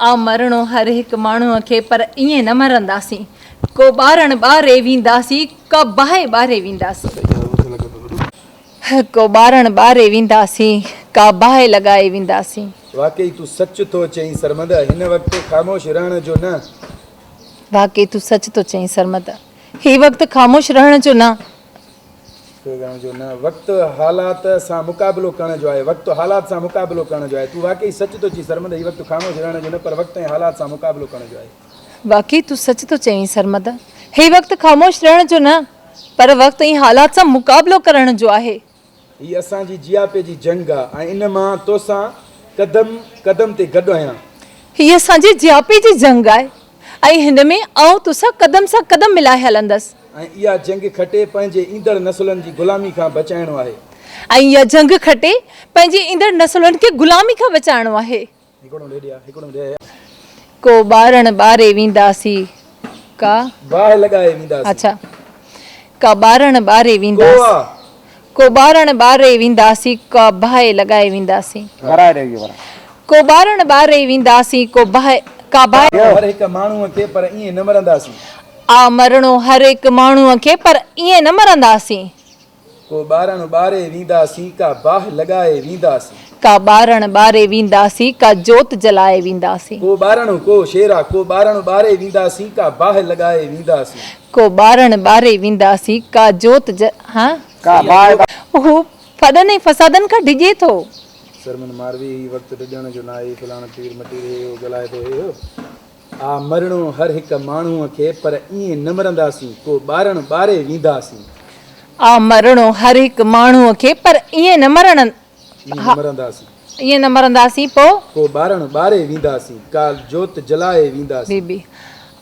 آ مرڻو هر هڪ ماڻهوء کي پر ائين نه مرنداسين. ڪو ٻارڻ ٻاري وينداسين، ڪا باهه ٻاري وينداسين. ڪو ٻارڻ ٻاري وينداسين، ڪا باهه لڳائي وينداسين. واقعي تون سچ ٿو چئين سرمد، هن وقت خاموش رهڻ جو نه. واقعي تون سچ ٿو چئين سرمد، هي وقت خاموش رهڻ جو نه. رهڻ جو نه، وقت حالات سان مقابلو ڪرڻ جو آهي. وقت حالات سان مقابلو ڪرڻ جو آهي. تون واقعي سچ ٿو چئين سرمد، هي وقت خاموش رهڻ جو نه پر وقت ۽ حالات سان مقابلو ڪرڻ جو آهي. واقعي تون سچ ٿو چئين سرمد، هي وقت خاموش رهڻ جو نه پر وقت ۽ حالات سان مقابلو ڪرڻ جو آهي. هي اسان جي جياپي جي جنگ آ ۽ ان مان توسان قدم قدم تي گڏ آهيان. هي اسان جي جياپي جي جنگ آهي ۽ هن ۾ آئون توسان قدم سان قدم ملائي هلندس. ۽ اها جنگ کٽي پنهنجي ايندڙ نسلن جي غلامي کان بچائڻو آهي. ۽ اها جنگ کٽي پنهنجي ايندڙ نسلن کي غلامي کان بچائڻو آهي. ڪو ٻارڻ ٻاري وينداسي ڪا. باهه لڳائي وينداسين. اڇا ڪا ٻارڻ ٻاري وينداسين. ڪو ٻارڻ ٻاري وينداسين ڪا باهه لڳائي وينداسين. ڪو ٻارڻ ٻاري وينداسين ڪو باهه ڪا باهه. هر هڪ ماڻهوء کي پر ائين نه مرنداسين. آ مرڻو هر هڪ ماڻهوء کي پر ائين نه مرنداسين. ڪو ٻارڻ ٻاري وينداسين، ڪا باهه لڳائي وينداسين. ڪا ٻارڻ ٻاري وينداسين، ڪا جوت جلائي وينداسين. ڪو ٻارڻ ڪو شيرا، ڪو ٻارڻ ٻاري وينداسين، ڪا باهه لڳائي وينداسين. ڪو ٻارڻ ٻاري وينداسين، ڪا جوت ج ها. ڪا باهه. هو ڦڏن ۽ فسادن کان ڊڄي ٿو. سرمن ماروي، هي وقت ڊڄڻ جو ناهي، فلاڻو پير مٽير هي هو ڳالهائي ٿو هي هو. آ مرڻو هر هڪ ماڻهوء کي پر ائين نه مرنداسين، ڪو ٻارڻ ٻاري وينداسين. آ مرڻو هر هڪ ماڻهوء کي پر ائين نه مرڻ ائين نه مرنداسين. ائين نه مرنداسين پو. ڪو ٻارڻ ٻاري وينداسين، ڪا جوت جلائي وينداسين. بي بي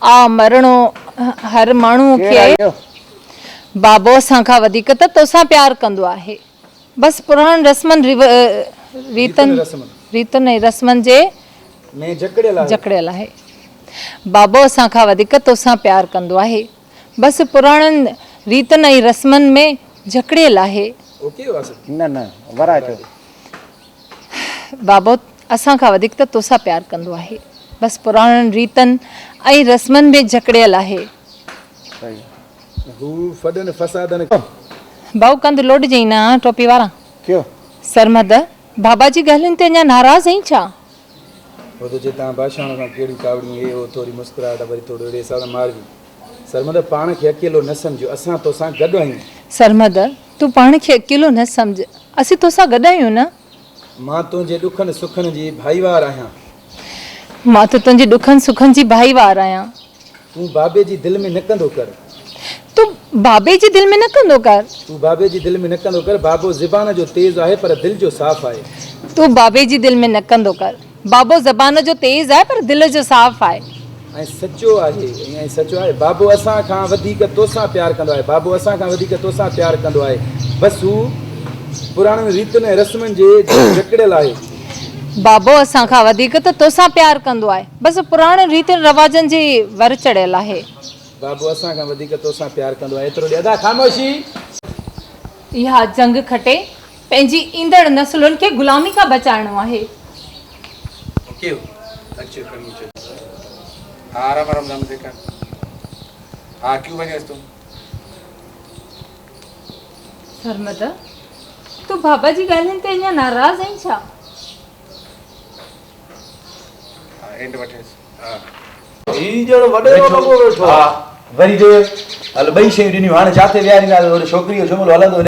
آ مرڻو هر ماڻهوء کي. بابو اسان کان وڌيڪ ته توسان پيار ڪندو آهي. بس پراڻن رسمن ريتن ريتن ۽ رسمن جي ۾ جڪڙيل آهي. جڪڙيل آهي. بابو اسان کان وڌيڪ توسان پيار ڪندو آهي. بس پراڻن ريتن ۽ رسمن ۾ جڪڙيل آهي. اوڪي واصف. نه نه ورائي چئو. بابو اسان کان وڌيڪ ته توسان پيار ڪندو آهي. بس پراڻن ريتن ۽ رسمن ۾ جڪڙيل آهي. صحيح. هو ڦڏن فسادن کان. ڀائو ڪنڌ لوڏجئين نه ها ٽوپي وارا. ڪيو؟ سرمد، بابا جي ڳالهين تي اڃا ناراض آهين ڇا؟ هو ته چئي تان بادشاهڻ کان ڪهڙيون ڪاوڙيون هي هو ٿوري مسڪراهٽ وري ٿورو اهڙي حساب سان ماروي. سرمد، پاڻ کي اڪيلو نه سمجهه اسان توسان گڏ آهيون. سرمد، تون پاڻ کي اڪيلو نه سمجهه اسين توسان گڏ آهيون نه. مان تنهنجي ڏکن سکن جي ڀائيوار آهيان. مان ته تنهنجي ڏکن سکن جي ڀائيوار آهيان. تون بابي جي دل ۾ نه ڪندو ڪر. تون بابي جي دل ۾ نه ڪندو ڪر. تون بابي جي دل ۾ نه ڪندو ڪر. بابو زبان جو تيز آهي پر دل جو صاف آهي. تون بابي جي دل ۾ نه ڪندو ڪر. بابو زبان جو تيز آهي پر دل جو صاف آهي. ۽ سچو آهي ۽ سچو آهي. بابو اسان کان وڌيڪ توسان پيار ڪندو آهي. بابو اسان کان وڌيڪ توسان پيار ڪندو آهي. بس هو پراڻن ريتن ۽ رسمن جي جڪڙيل آهي. بابو اسان کان وڌيڪ ته توسان پيار ڪندو آهي. بس پراڻن ريتن رواجن جي ور چڙهيل آهي. بابو اسان کان وڌيڪ توسان پيار ڪندو آهي. ايترو ڏي ادا خاموشي. اها جنگ کٽي پنهنجي ايندڙ نسلن کي غلامي کان بچائڻو آهي. سرمد، تون بابا جي ڳالهين تي اڃا ناراض آهين ڇا؟ هي ڄڻ وڏيرو لڳو ويٺو آ. وري چيو، هل ٻئي شيون ڏنيون، هاڻي جاٿي ويهارينداسين هوڏي ڇوڪريء جو جملو هلندو.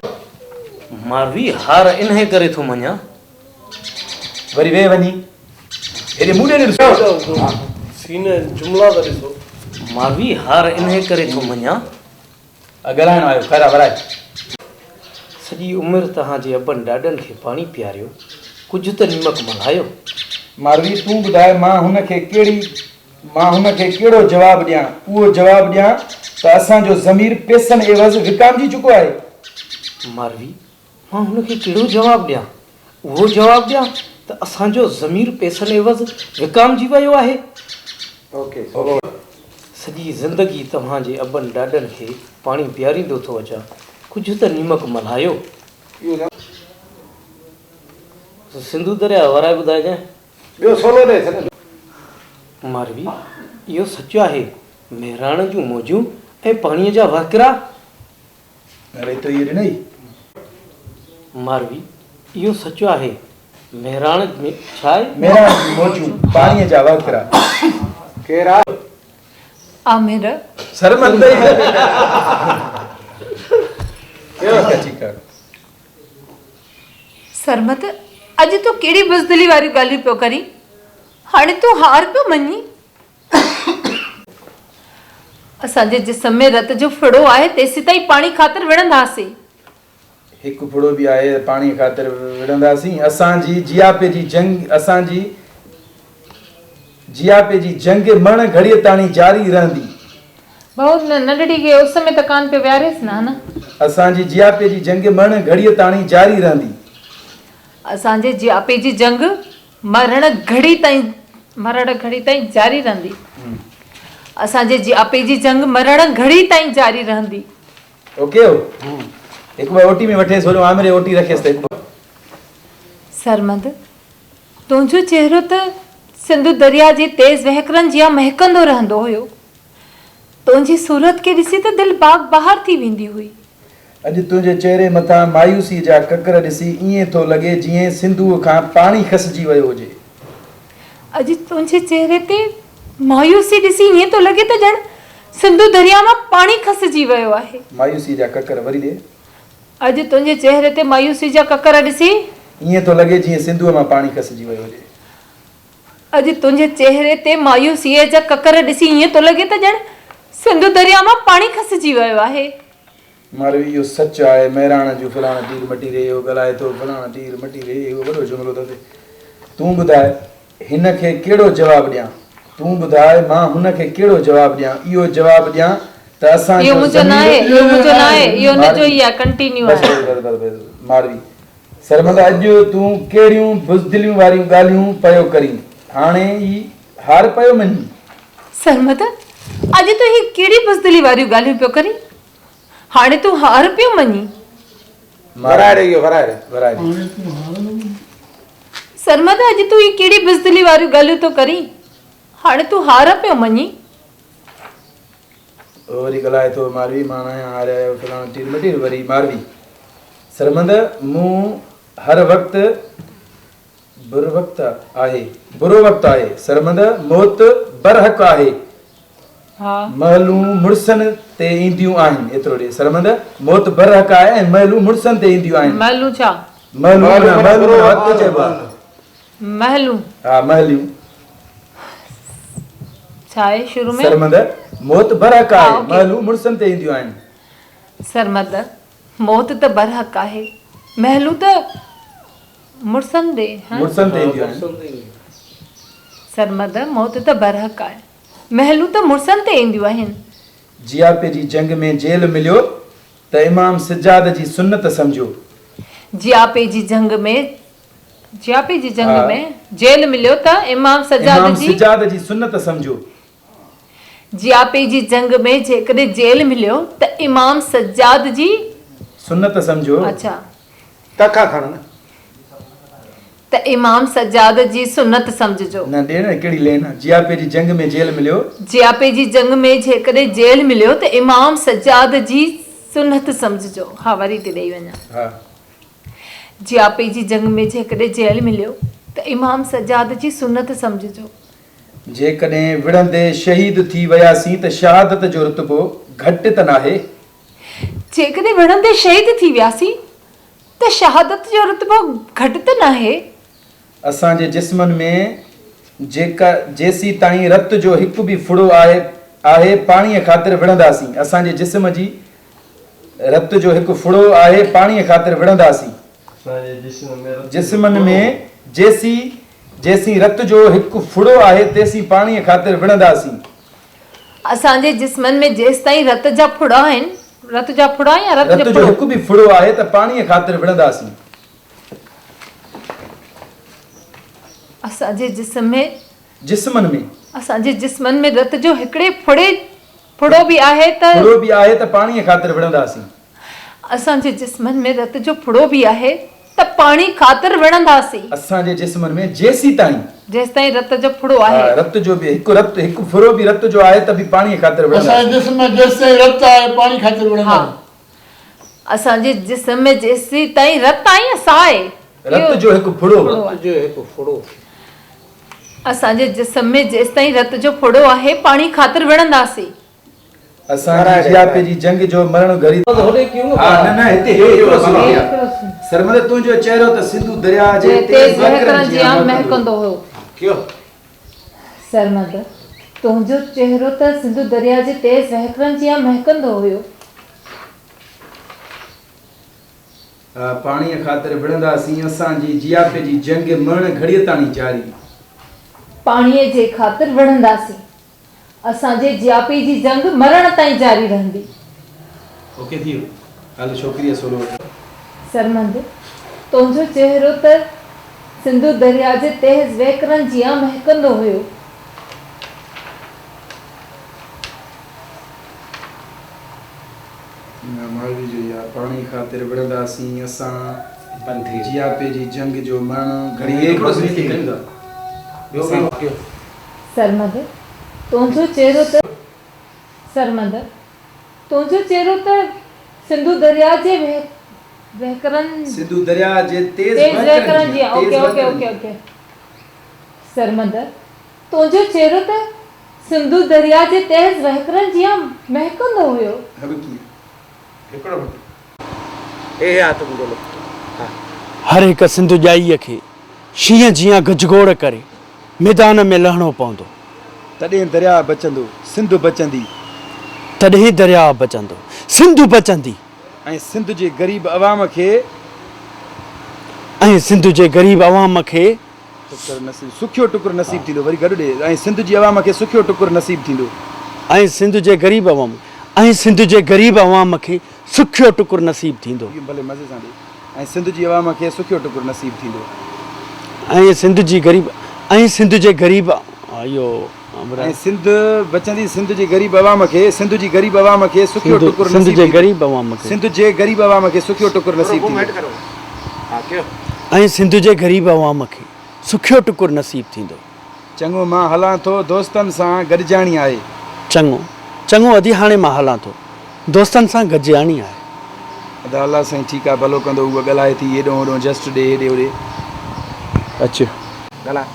ماروي هار انهيء ڪري ٿو مڃان. وري ويهه وڃي هيڏي مون ڏي ڏسو. سينه جملا ته ڏسو. ماروي هار انهيء ڪري ٿو مڃان. ڳالهائڻ آيو خير آ ورائي. سڄي عمر توهان جي ابن ڏاڏن کي پاڻي پياريو، ڪجهه ته نمڪ ملهايو. ماروي تون ٻڌاء مان هن کي ڪهڙي مان هن کي ڪهڙو جواب ڏيان؟ اهو جواب ڏيان ته اسان جو ضمير پئسن عيوض وڪامجي چڪو آهي. ماروي مان هن کي ڪهڙو جواب ڏيان؟ اهو جواب ڏيان ته اسان جو ضمير پئسن عيوض وڪامجي ويو آهي؟ سڄي زندگي توهان جي ابن ڏاڏن کي پاڻي پياريندو ٿو اچان، ڪجهه ته نيمڪ ملهايو. سنڌو درياء ورائي ٻڌائجانء. ٻيو سولو ڏئي ڇڏ. ماروي، اهو سچ آهي، مهراڻ جون موجون ۽ پاڻيء جا وهڪرا. ريتو اهو ڏنئي. ماروي، اهو سچ آهي، مهراڻ ۾ ڇا آهي؟ مهراڻ جون موجون، پاڻيء جا وهڪرا. ڪير آ؟ عامر. سرمد ڏئي. ٺيڪ آ ٺيڪ آ. سرمد، اڄ تون ڪهڙي بزدلي واريون ڳالهيون پيو ڪرين؟ هاڻي تون هار پيو مڃين؟ اسان جي جسم ۾ رت جو ڦڙو آهي، تيسيتائين پاڻي خاطر وڙهنداسين. هڪ ڦڙو به آهي ته پاڻي خاطر وڙهنداسين. اسان جي جياپي جي جنگ اسان جي جياپي جي جنگ مڻ گهڙيء تاڻي جاري رهندي. ڀائو ننڍڙي کي اس ۾ ته ڪانه پيو ويهاريس نه ها نه. اسان جي جياپي جي جنگ مڻ گهڙيء تاڻي جاري رهندي. اسان جي جياپي جي جنگ مرڻ گهڙي تائين مرڻ گهڙي تائين جاري رهندي. اسان جي جياپي جي جنگ مرڻ گهڙي تائين جاري رهندي. اوڪي هو هڪ ٻه اوٽي ۾ وٺيس هوڏو عامري اوٽي رکيس ته هڪ ٻه. سرمد تنهنجو چهرو ته سنڌو درياء جي تيز وهڪرن جيان مهڪندو رهندو هيو. تنهنجي صورت کي ڏسي ته دل باغ بهار ٿي ويندي هئي. اڄ تنهنجي چهري مٿان مايوسيء جا ڪڪر ڏسي ائين ٿو لڳي جيئن سنڌوء کان پاڻي کسجي ويو هجي. اڄ تنهنجي چهري تي مايوسي ڏسي ائين ٿو لڳي ته ڄڻ سنڌو درياء مان پاڻي کسجي ويو آهي. مايوسيء جا ڪڪر وري ڏي. اڄ تنهنجي چهري تي مايوسيء جا ڪڪر ڏسي. ائين ٿو لڳي جيئن سنڌوء مان پاڻي کسجي ويو هجي. اڄ تنهنجي چهري تي مايوسيء جا ڪڪر ڏسي ائين ٿو لڳي ته ڄڻ سنڌو درياء مان پاڻي کسجي ويو آهي. ماروي اهو سچ آهي مهراڻ جون فلاڻا ٽير مٽي ري اهو ڳالهائي ٿو فلاڻا ٽير مٽي ري اهو وڏو جملو اٿس تون ٻڌاء هن کي ڪهڙو جواب ڏيان تون ٻڌاء مان هن کي ڪهڙو جواب ڏيان اهو جواب ڏيان ته اسان اهو جو منهنجو ناهي ضمير اهو منهنجو ناهي اهو هن جو ماروي ئي آهي ڪنٽينيو بس آهي. بس بس بس ماروي سرمد اڄ تون ڪهڙيون بزدليون واريون ڳالهيون پيو ڪرين هاڻي ئي هار پيو مڃين. سرمد اڄ تون هي ڪهڙي بزدلي واريون ڳالهيون پيو ڪرين هاڻي تون هار پيو مڃين. ورائي ڏي اهو ورائي ڏي. ورائي ڏي. سرمد اڄ تون هي ڪهڙي بزدلي واريون ڳالهيون ٿو ڪرين هاڻي تون هار پيو مڃين. هو وري ڳالهائي ٿو ماروي مان ناهيان هاريايو فلاڻو ٽير مٽير وري ماروي سرمد مون هر وقت بروقت آهي بروقت آهي سرمد موت برحق آهي مهلون مڙسن تي اينديون آهن ايترو ڏي سرمد موت برحق آهي ۽ مهلون مڙسن تي اينديون آهن مهلون ڇا مهلون معنيٰ مهلون معنيٰ وقت چئبو آهي مهلون ها مهليون ڇا آهي شروع ۾؟ سرمد، موت برحق آهي، مهلون مڙسن تي اينديون آهن. سرمد، موت ته برحق آهي، مهلون ته مڙسن تي مڙسن تي اينديون آهن. سرمد، موت ته برحق آهي، مهلون ته مڙسن تي اينديون آهن. جياپي جي جنگ ۾ جيل مليو ته امام سجاد جي سنت سمجهو. جياپي جي جنگ ۾ جياپي جي جنگ ۾ جيل مليو ته امام سجاد امام جي. سجاد جي سنت سمجهو. جياپي جي جنگ ۾ جيڪڏهن جيل مليو ته امام سجاد جي. سنت سمجهو. اڇا. تکا کڻ نه. ته امام سجاد جي سنت سمجهجو. نه ڏي نه ڪهڙي لين آ. جياپي جي جنگ ۾ جيل مليو. جياپي جي جنگ ۾ جيڪڏهن جيل مليو ته امام سجاد جي سنت سمجهجو. ها وري ٿي ڏئي وڃان. ها. جياپي جي جنگ ۾ جيڪڏهن جيل مليو ته امام سجاد جي سنت سمجهجو. جيڪڏهن وڙهندي شهيد ٿي وياسين ته شهادت جو رتبو گهٽ ته ناهي؟ جيڪڏهن وڙهندي شهيد ٿي وياسين ته شهادت جو رتبو گهٽ ته ناهي؟ اسان جي جسمن ۾ جيڪا جيسيتائين رت جو هڪ به ڦڙو آهي آهي پاڻيء خاطر وڙهنداسين. اسان جي جسم جي رت جو هڪ ڦڙو آهي، پاڻيء خاطر وڙهنداسين. جسمن ۾ جيسين جيسين رت جو هڪ ڦڙو آهي، تيسين پاڻيء خاطر وڙهنداسين. اسان جي جسمن ۾ جيستائين رت جا ڦڙا آهن، رت جا ڦڙا يا رت جو رت جو ڦڙو؟ هڪ به ڦڙو آهي ته پاڻيء خاطر وڙهنداسين. اسان جي جسم ۾. جسمن ۾. اسان جي جسمن ۾ رت جو هڪڙي ڦڙي ڦڙو به آهي ته. ڦڙو به آهي ته پاڻيء خاطر وڙهنداسين. اسان جي جسمن ۾ رت جو ڦڙو به آهي ته پاڻي خاطر وڙهنداسين. اسان جي جسمن ۾ جيسيتائين. جيستائين رت جو ڦڙو آهي. ها، رت جو به هڪ رت هڪ ڦرو به رت جو آهي ته به پاڻيء خاطر وڙهنداسين. اسان جي جسم ۾ جيستائين رت آهي پاڻي خاطر وڙهنداسين. ها، اسان جي جسم ۾ جيسيتائين رت آهي يا ساهه آهي؟ رت جو هڪ ڦڙو. رت جو هڪ ڦڙو. اسان جي جسم ۾ جيستائين رت جو ڦڙو آهي پاڻي خاطر وڙهنداسين. اسان جي جياپي جي جنگ جو مرڻ گهڙي. ها نه نه هتي هي هڪڙو سين ٿي آ. سرمد تنهنجو چهرو ته سنڌو درياء جي تيز وهڪرن جيان مهڪندو هو. سرمد تنهنجو چهرو ته سنڌو درياء جي تيز وهڪرن جيان مهڪندو هيو. پاڻيء خاطر وڙهنداسين، اسان جي جياپي جي جنگ مرڻ گهڙيء تاڻي جاري. پاڻيء جي خاطر وڙهنداسين، اسان جي جياپي جي جنگ مرڻ تائين جاري رهندي. اوڪي ٿي ويو هل ڇوڪريء سولو وٺو. سرمد، تنهنجو چهرو ته سنڌو درياء جي تيز وهڪرن جيان مهڪندو هيو. ماضي جو يار پاڻي خاطر وڙهنداسين اسان جياپي جي جنگ جو مرڻ گهڙي هڪڙو سين ٿي ڪيون ٿا. سرمد، تنهنجو چهرو ته. سرمد، تنهنجو چهرو ته سنڌو درياء جي وهڪرن. سنڌو درياء جي تيز وهڪرن جيان. Okay okay okay okay. Sarmad, تنهنجو چهرو ته سنڌو درياء جي تيز وهڪرن جيان مهڪندو هيو. هٻڪي. هڪڙو منٽ. هي هي هٿ منهنجو لفٽ. ها. هر هڪ سنڌ ڄائيء کي شينهن جيان گجگوڙ ڪري ميدان ۾ لهڻو پوندو. تڏهن درياء بچندو، سنڌ بچندي. تڏهن درياء بچندو، سنڌ بچندي. ۽ سنڌ جي غريب عوام کي. ۽ سنڌ جي غريب عوام کي. ٽڪر نصيب سکيو ٽڪر نصيب ٿيندو وري گڏ ڏي ۽ سنڌ جي عوام کي سکيو ٽڪر نصيب ٿيندو. ۽ سنڌ جي غريب عوام ۽ سنڌ جي غريب عوام کي سکيو ٽڪر نصيب ٿيندو. اهو ڀلي مزي سان ڏي ۽ سنڌ جي عوام کي سکيو ٽڪر نصيب ٿيندو. ۽ سنڌ جي غريب ۽ سنڌ جي غريب اهو ۽ سنڌ بچندي سنڌ جي غريب عوام کي سنڌ جي غريب عوام کي سکيو ٽڪر سنڌ نصيب جي ٿيندو. غريب عوام کي. سنڌ جي غريب عوام کي سکيو ٽڪر نصيب ٿيندو. ۽ سنڌ جي غريب عوام کي سکيو ٽڪر نصيب ٿيندو. چڱو مان هلان ٿو دوستن سان گڏجاڻي آهي. چڱو چڱو ادي هاڻي مان هلان ٿو دوستن سان گڏجاڻي آهي. ادا الله سائين ٺيڪ آ ڀلو ڪندو هوء ڳالهائي ٿي هيڏو هوڏو جسٽ ڏي هيڏي هوڏي اچ. ڳالهاء.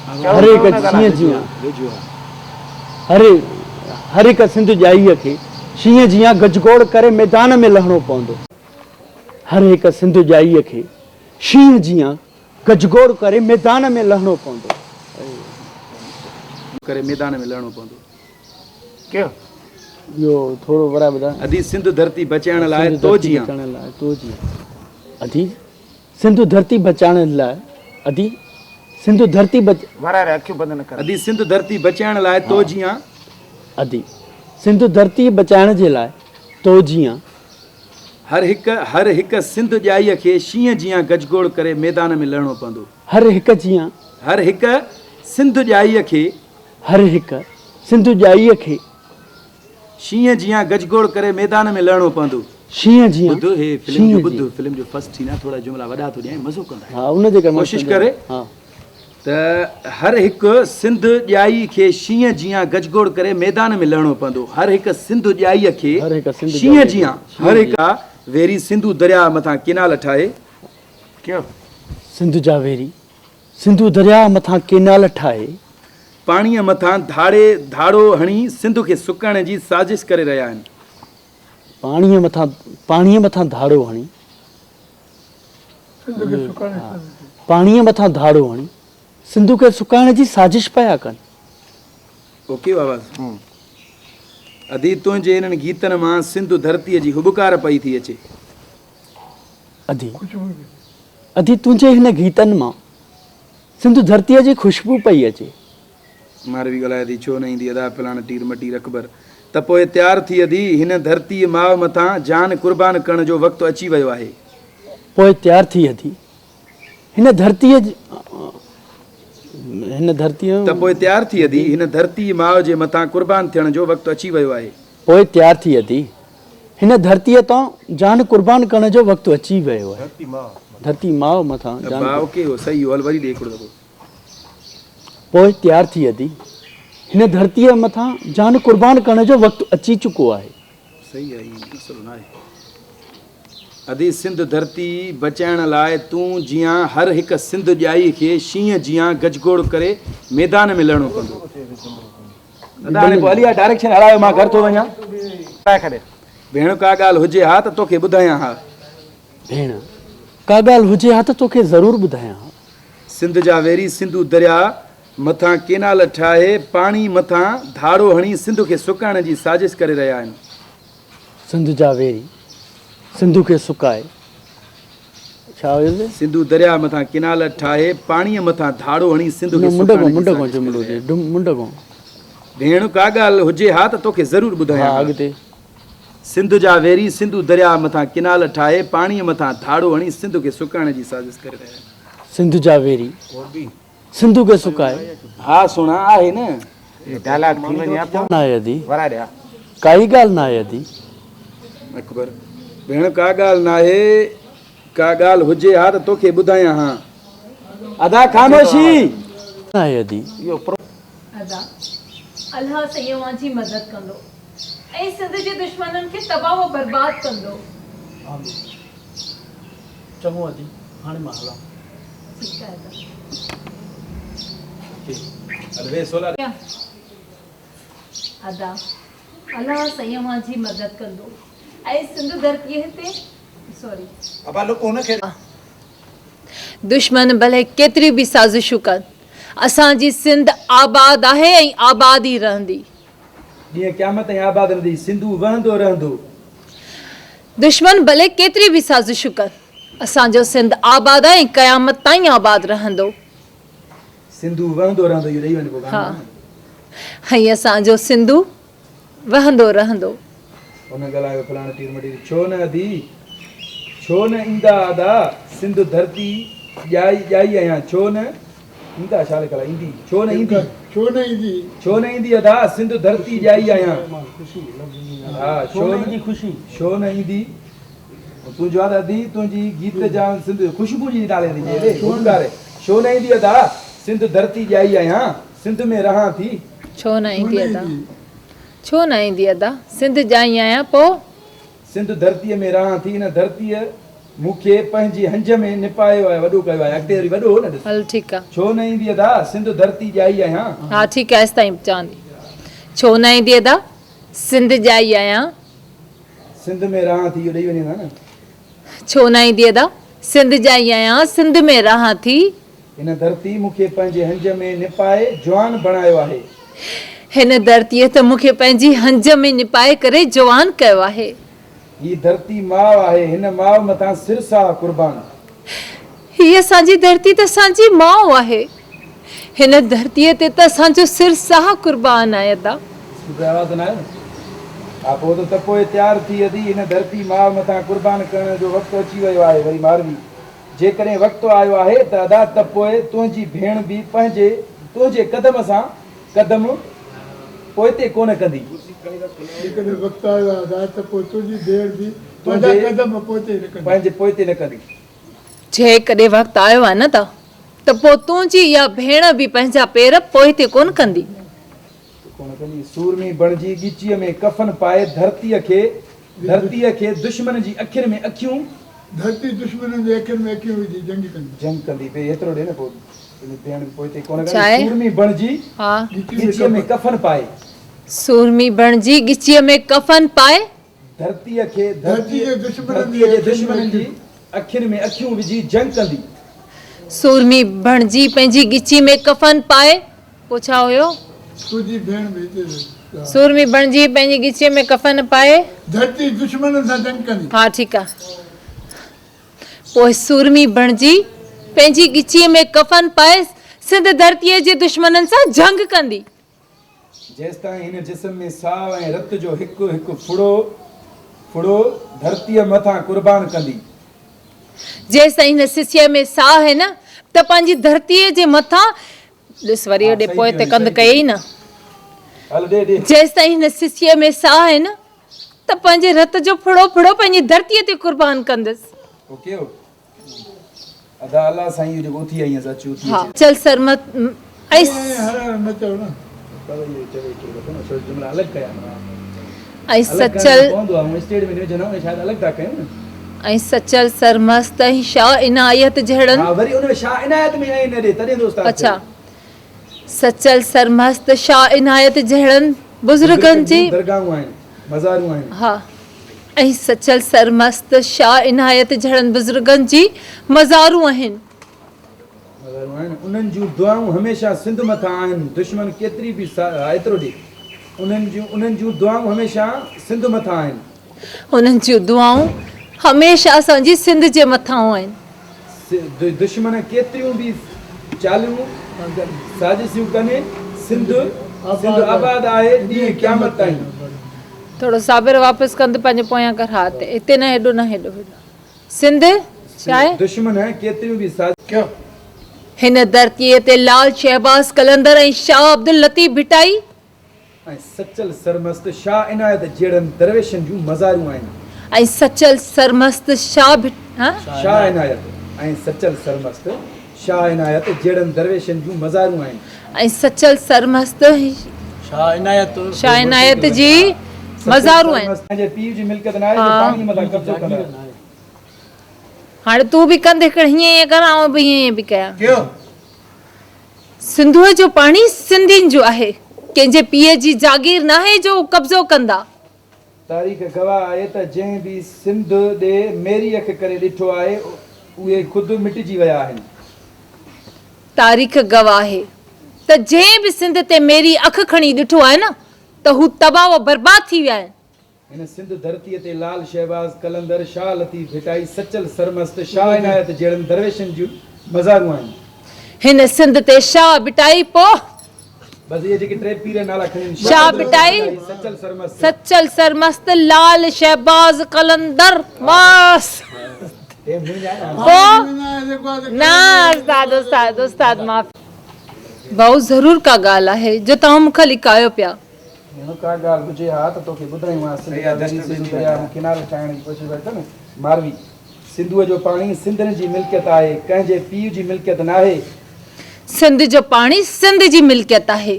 هر هڪ شينهن جيان هر هر هڪ سنڌ ڄائيء کي شينهن جيان گجگوڙ ڪري ميدان ۾ لهڻو پوندو. هر هڪ سنڌ ڄائيء کي شينهن جيان گجگوڙ ڪري ميدان ۾ لهڻو پوندو. ڪري ميدان ۾ لهڻو پوندو. ڪيو. اهو ٿورو ورائي ٻڌاء. ادي سنڌ ڌرتي بچائڻ لاء تو جيان. تو جيان. ادي سنڌ ڌرتي بچائڻ لاء ادي سنڌ ڌرتي بچ. ورائي ري اکيون بند نه ڪر. ادي سنڌ ڌرتي بچائڻ لاء تو جيان. ادي سنڌ ڌرتي بچائڻ جي لاء تو جيان. هر هڪ هر هڪ سنڌ ڄائيء کي شينهن جيان گجگوڙ ڪري ميدان ۾ لهڻو پوندو. هر هڪ جيان. هر هڪ سنڌ ڄائيء کي. هر هڪ سنڌ ڄائيء کي. شينهن جيان گجگوڙ ڪري ميدان ۾ لهڻو پوندو. شينهن جيان. ٻڌ هي فلم جو ٻڌ فلم جو فرسٽ سين آ ٿورا جملا وڏا ٿو ڏيانء مزو ڪندا ها ان جي ڪري ڪوشش ڪري ها ته هر هڪ سنڌ ڄائي کي شينهن جيان گجگوڙ ڪري ميدان ۾ لهڻو پوندو هر هڪ سنڌ ڄائي کي هر هڪ سنڌ شينهن جيان هر هڪ ويري سنڌو درياء مٿان ڪينال ٺاهي ڪيو سنڌ جا ويري سنڌو درياء مٿان ڪينال ٺاهي. پاڻيء مٿان ڌاڙي ڌاڙو هڻي سنڌ کي سڪائڻ جي سازش ڪري رهيا آهن. پاڻيء مٿان پاڻيء مٿان ڌاڙو هڻي. سنڌ کي سڪائڻ جي سازش. پاڻيء مٿان ڌاڙو هڻي سنڌ کي سڪائڻ جي سازش پيا ڪن. اوڪي آواز ادي تنهنجي انهن گيتن مان سنڌ ڌرتيء جي هٻڪار پئي ٿي اچي. ادي ادي تنهنجي هن گيتن مان سنڌ ڌرتيء جي خوشبو پئي اچي. ماروي ڳالهائي ٿي، ڇو نه ايندي ادا فلاڻ ٽير مٽير اڪبر ته پوء تيار ٿي ادي هن ڌرتيء ماء مٿان جان قربان ڪرڻ جو وقت اچي ويو آهي. پوء تيار ٿي ادي هن ڌرتيء هن ڌرتيء. ته پوء تيار ٿي ادي هن ڌرتيء ماء جي مٿان قربان ٿيڻ جو وقت اچي ويو آهي. پوء تيار ٿي ادي. هن ڌرتيء تان جان قربان ڪرڻ جو وقت اچي ويو آهي. ڌرتي ماء مٿان جان ابا اوڪي هو صحيح هو هل وري ڏي هڪڙو دفعو. پوء تيار ٿي ادي. هن ڌرتيء مٿان جان قربان ڪرڻ جو وقت اچي چڪو آهي. صحيح آهي مسئلو ناهي. ادي سنڌ ڌرتي بچائڻ لاء تون جيان هر هڪ سنڌ ڄائي کي شينهن جيان گجگوڙ ڪري ميدان ۾ لهڻو پوندو. ادا هاڻي پوء هلي آ ڊائريڪشن هلايو مان گهر ٿو وڃان. ڀيڻ ڪا ڳالهه هجي ها ته توکي ٻڌايان ها. ڀيڻ ڪا ڳالهه هجي ها ته توکي ضرور ٻڌايان ها. سنڌ جا ويري سنڌو درياء مٿان ڪينال ٺاهي پاڻي مٿان ڌاڙو هڻي سنڌ کي سڪائڻ جي سازش ڪري رهيا آهن. سنڌ جا ويري سنڌو کي سڪائي ڇا هيو سي؟ سنڌو درياء مٿان ڪينال ٺاهي پاڻيء مٿان ڌاڙو هڻي سنڌ کي سڪائڻ جي سازش ڪري رهيا آهن. ڀيڻ ڪا ڳالهه هجي ها ته توکي ضرور ٻڌايان ها. سنڌ جا ويري سنڌو درياء مٿان ڪينال ٺاهي پاڻيء مٿان ڌاڙو هڻي سنڌ کي سڪائڻ جي سازش ڪري رهيا آهن. سنڌ جا ويري سنڌو کي سڪائي. ها سهڻا آهي نه. ڊائلاگ ٿي وڃي ها پوء ناهي ادي. ورائي ڏي ها. ڪائي ڳالهه ناهي ادي. اڪبر، ڀيڻ ڪا ڳالهه ناهي، ڪا ڳالهه هجي ها ته توکي ٻڌايان ها. ادا خاموشي! ناهي ادي. ادا، الله سائين اوهان جي مدد ڪندو ۽ سنڌ جي دشمنن کي تباهه و برباد ڪندو. آمين. چڱو ادي، هاڻي مان هلان. ٺيڪ آهي ادا. ادا الله سائين اوهان جي مدد ڪندو ۽ سنڌ ڌرتيء تي سوري. ابا لڪ هن کي. دشمن ڀلي ڪيتريون به سازشون ڪن اسان جي سنڌ آباد آهي ۽ آباد ئي رهندي. ڏينهن قيامت تائين آباد رهندي سنڌو وهندو رهندو. دشمن ڀلي ڪيتريون به سازشون ڪن اسان جو سنڌ آباد آهي ۽ قيامت تائين آباد رهندو. سنڌو وهندو رهندو اهو ڏئي وڃ پوء گانو نه. ها ۽ اسان جو سنڌو وهندو رهندو. هن ڳالهايو فلاڻي ٽير مٽير ڇو نه ادي ڇو نه ايندا ادا سنڌ ڌرتي ڄائي ڄائي آهيان ڇو نه ايندا ڇا لکيل آهي ايندي ڇو نه ايندي ڇو نه ايندي ڇو نه ايندي ادا سنڌ ڌرتي ڄائي آهيان ها ڇو نه ايندي خوشي ڇو نه ايندي تنهنجو آ ته ادي تنهنجي گيت جا سنڌ خوشبو جي نالي ٿي چئي ڏي ڇو نه ايندي ادا سنڌ ڌرتي ڄائي آهيان سنڌ ۾ رهان ٿي. ڇو نه ايندي ادا ڇو نه ايندي ادا سنڌ ڄائي آهيان پو. سنڌ ڌرتيء ۾ رهان ٿي هن ڌرتيء مون کي پنهنجي هنج ۾ نپايو آهي وڏو ڪيو آهي اڳتي وري وڏو هو نه ڏس. هل ٺيڪ آ. ڇو نه ايندي ادا سنڌ ڌرتي ڄائي آهيان. ها ٺيڪ آ ايستائين چوان ٿي ڇو نه ايندي ادا سنڌ ڄائي آهيان. سنڌ ۾ رهان ٿي اهو ڏئي وڃين ها نه. ڇو نه ايندي ادا سنڌ ڄائي آهيان سنڌ ۾ رهان ٿي. هن ڌرتي مون کي پنهنجي هنج ۾ نپائي جوان بڻايو آهي. هن ڌرتيء ته مون کي پنهنجي هنج ۾ نپائي ڪري جوان ڪيو آهي. هي ڌرتي ماء آهي، هن ماء مٿان سر ساهه قربان. هي اسان جي ڌرتي ته اسان جي ماء آهي، هن ڌرتيء تي ته اسان جو سر ساهه قربان آهي ادا. اسپيڪر آواز ته ناهي نه؟ ها پوء ته ته پوء تيار ٿي ادي، هن ڌرتي ماء مٿان قربان ڪرڻ جو وقت اچي ويو آهي. وري ماروي، جيڪڏهن وقت آيو آهي ته ادا ته پوء تنهنجي ڀيڻ به پنهنجي تنهنجي قدم سان قدم پوئتي ڪونه ڪندي. جيڪڏهن وقت آيو آهي ادا ته پوء تنهنجي ڀيڻ به پنهنجا قدم پوئتي نه ڪندي. پنهنجي پوئتي نه ڪندي. جيڪڏهن وقت آيو آهي نه ته پوء تنهنجي اها ڀيڻ به پنهنجا پير پوئتي ڪونه ڪندي. ڪونه ڪندي. سورمي بڻجي ڳچيء ۾ ڪفن پائي ڌرتيء کي ڌرتيء کي دشمن جي اکين ۾ اکيون. ڌرتي دشمنن جي اکين ۾ اکيون وجهي جنگ ڪندي. جنگ ڪندي. بي ايترو ڏي نه پوء ڀيڻ به پوئتي ڪونه ڪندي. ڇاهي؟ سورمي بڻجي ها. ڳچيء ۾ ڪفن پائي. سورمي بڻجي ڳچيء ۾ ڪفن پائي. ڌرتيء کي ڌرتيء جي دشمنن جي اکين ۾ اکيون وجهي جنگ ڪندي. سورمي بڻجي پنهنجي ڳچي ۾ ڪفن پائي. پوء ڇا هيو؟ تنهنجي ڀيڻ به هتي ته. سورمي بڻجي پنهنجي ڳچيء ۾ ڪفن پائي. ڌرتي دشمنن سان جنگ ڪندي. ها ٺيڪ آ. پوء سورمي بڻجي پنهنجي ڳچيء ۾ ڪفن پائي سنڌ ڌرتيء جي دشمنن سان جنگ ڪندي. جيستائين هن جسم ۾ ساهه ۽ رت جو هڪ هڪ ڦڙو ڦڙو ڌرتيء مٿان قربان ڪندي. جيستائين هن سسيء ۾ ساهه آهي نه ته پنهنجي ڌرتيء جي مٿان ڏس وري ها هوڏي صحيح پوئتي ٿي وڃي ڪنڌ صحيح ٿي ڪيئي وڃي نه. هل ڏي ڏي. جيستائين هن سسيء ۾ ساهه آهي نه. ته پنهنجي رت جو ڦڙو ڦڙو پنهنجي ڌرتيء تي قربان ڪندس. اوڪي ادا الله سائين اهو جيڪو اٿي آئي آهيس اچ اٿي ها چل سرمت ۽ ۽ سچل ۽ سچل سرمست ۽ شاهه عنايت جهڙن اڇا سچل سرمست شاهه عنايت جهڙن بزرگن جي ها ۽ سچل سرمست شاهه عنايت جھڙن بزرگن جي مزارون آهن. مزارون آهن. انهن جون دعائون هميشه سنڌ مٿان آهن. دشمن ڪيتري به ايترو ڏي. انهن جون انهن جون دعائون هميشه سنڌ مٿان آهن. انهن جون دعائون هميشه اسان جي سنڌ جي مٿان آهن. دشمن ڪيتريون به چاليون سازشون ڪن، سنڌ سنڌ آباد آهي ڏينهن قيامت تائين. ٿورو صابر واپس ڪنڌ پنهنجو پويان ڪر ها ته هتي نه هيڏو نه هيڏو هيڏو سنڌ ڇا آهي؟ دشمن ڪيتريون به سازشون. هن ڌرتيء تي لال شهباز قلندر ۽ شاهه عبداللطيف ڀٽائي. ۽ سچل سرمست شاهه عنايت جهڙن درويشن جون مزارون آهن. ۽ سچل سرمست شاهه ڀٽ. شاهه عنايت ۽ سچل سرمست شاهه عنايت جهڙن درويشن جون مزارون آهن. ۽ سچل سرمست شاهه عنايت جي مزارون آهن. پنهنجي پيء جي ملڪيت ناهي جو پاڻيء مٿان قبضو ڪندا. هاڻي تون به ڪنڌ هڪڙ هيئن هيئن ڪر آئون به هيئن هيئن پئي ڪيان. سنڌوء جو پاڻي سنڌين جو آهي، ڪنهن جي پيء جي جاگير ناهي جو هو قبضو ڪندا. تاريخ گواهه آهي ته جنهن به سنڌ ڏي ميري اک ڪري ڏٺو آهي، اهي خود مٽجي ويا آهن. تاريخ گواهه آهي ته جنهن به سنڌ تي ميري اک کڻي ڏٺو آهي نه ته هو تباهه و برباد ٿي ويا آهن. هن سنڌ ڌرتيء تي لال شهباز قلندر، شاهه لطيف ڀٽائي، سچل سرمست، شاهه عنايت جهڙن درويشن جون مزارون آهن. هن سنڌ تي شاهه ڀٽائي پوء. بس اهي جيڪي ٽي پير نالا کڻين، شاهه ڀٽائي، سچل سرمست. سچل سرمست، لال شهباز قلندر، بس. پوء نه استاد استاد استاد معاف. ڀائو ضرور ڪا ڳالهه آهي جو توهان مون کان لڪايو پيا. هيڻو ڪا ڳالهه هجي ها ته توکي ٻڌايون ها. سنڌ جا دري سنڌو درياء ۾ ڪينال ٺاهڻ جي ڪوشش پيا ڪن. ماروي، سنڌوء جو پاڻي سنڌين جي ملڪيت آهي، ڪنهن جي پيء جي ملڪيت ناهي. سنڌ جو پاڻي سنڌ جي ملڪيت آهي،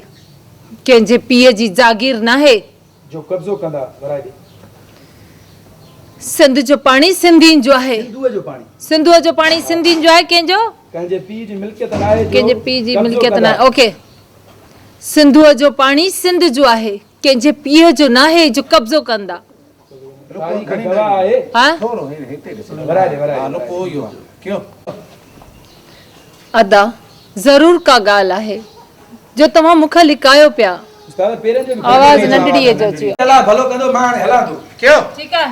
ڪنهن جي پيء جي جاگير ناهي. جو قبضو ڪندا ورائي ڏي. سنڌ جو پاڻي سنڌين جو آهي. سنڌوء جو پاڻي. سنڌوء جو پاڻي سنڌين جو آهي، ڪنهن جو؟ ڪنهن جي پيء جي ملڪيت ناهي جو ڪنهن جي پيء جي قبضو ملڪيت ڪندا. ناهي. اوڪي. سنڌوء جو پاڻي سنڌ جو آهي، ڪنهن جي پيء جو ناهي جو قبضو ڪندا. تاريخ گواهه آهي. ها؟ ورائي ڏي ورائي ڏي. ادا ضرور ڪا ڳالهه آهي جو توهان مون کان لڪايو پيا. استاد پيرن جو به آواز ننڍڙيء جو اچي ويو. الله ڀلو ڪندو مان هاڻي هلان ٿو. ٺيڪ آهي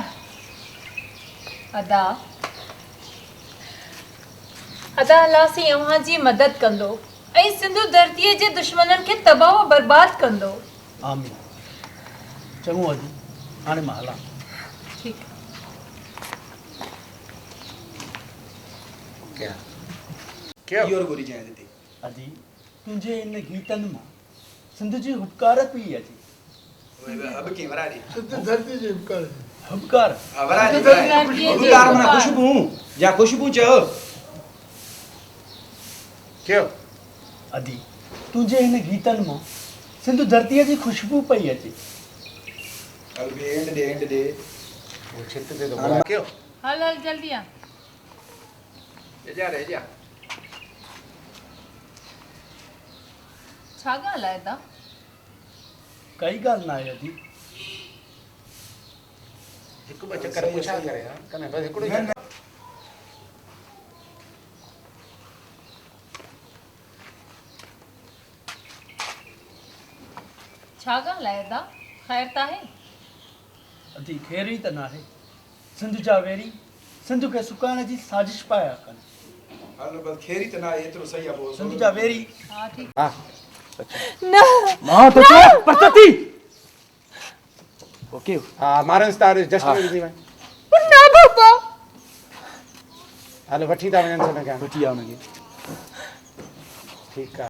ادا. ادا الله سائين اوهان جي مدد ڪندو ۽ سنڌو ڌرتيء جي دشمنن کي تباهه و برباد ڪندو. آمين. چڱو ادي هاڻي مان هلان. ٺيڪ. ادي تنهنجي ان گيتن مان سنڌ جي هٻڪار پئي اچي. سنڌ ڌرتي جي هٻڪار. هٻڪار. هٻڪار معنيٰ خوشبو يا خوشبو چئو. ادي تنهنجي هن گيتن مان سنڌ ڌرتيء جي خوشبو پئي اچي. هل هل جلدي آ. ڇا ڳالهه آهي ادا؟ ڪائي ڳالهه ناهي ادي. هڪ ٻه چڪر پڇا ڪري ها ڪنهن بس هڪڙو ئي چڪر. ڇا ڳالهه آهي ادا؟ خير ته آهي؟ ادي خير ئي ته ناهي. سنڌ جا ويري سنڌ کي سڪائڻ جي سازش پيا ڪن. هل بس خير ئي ته ناهي ايترو صحيح آ پوء سنڌ جا ويري. ها ٺيڪ. نه. مان ٿو چوان پرتتي. اوڪي. ها مارنس تار جسٽ وجهي وڃ. نه بابا. هل وٺي ٿا وڃن هن کي. وٺي آ هن کي. ٺيڪ آ.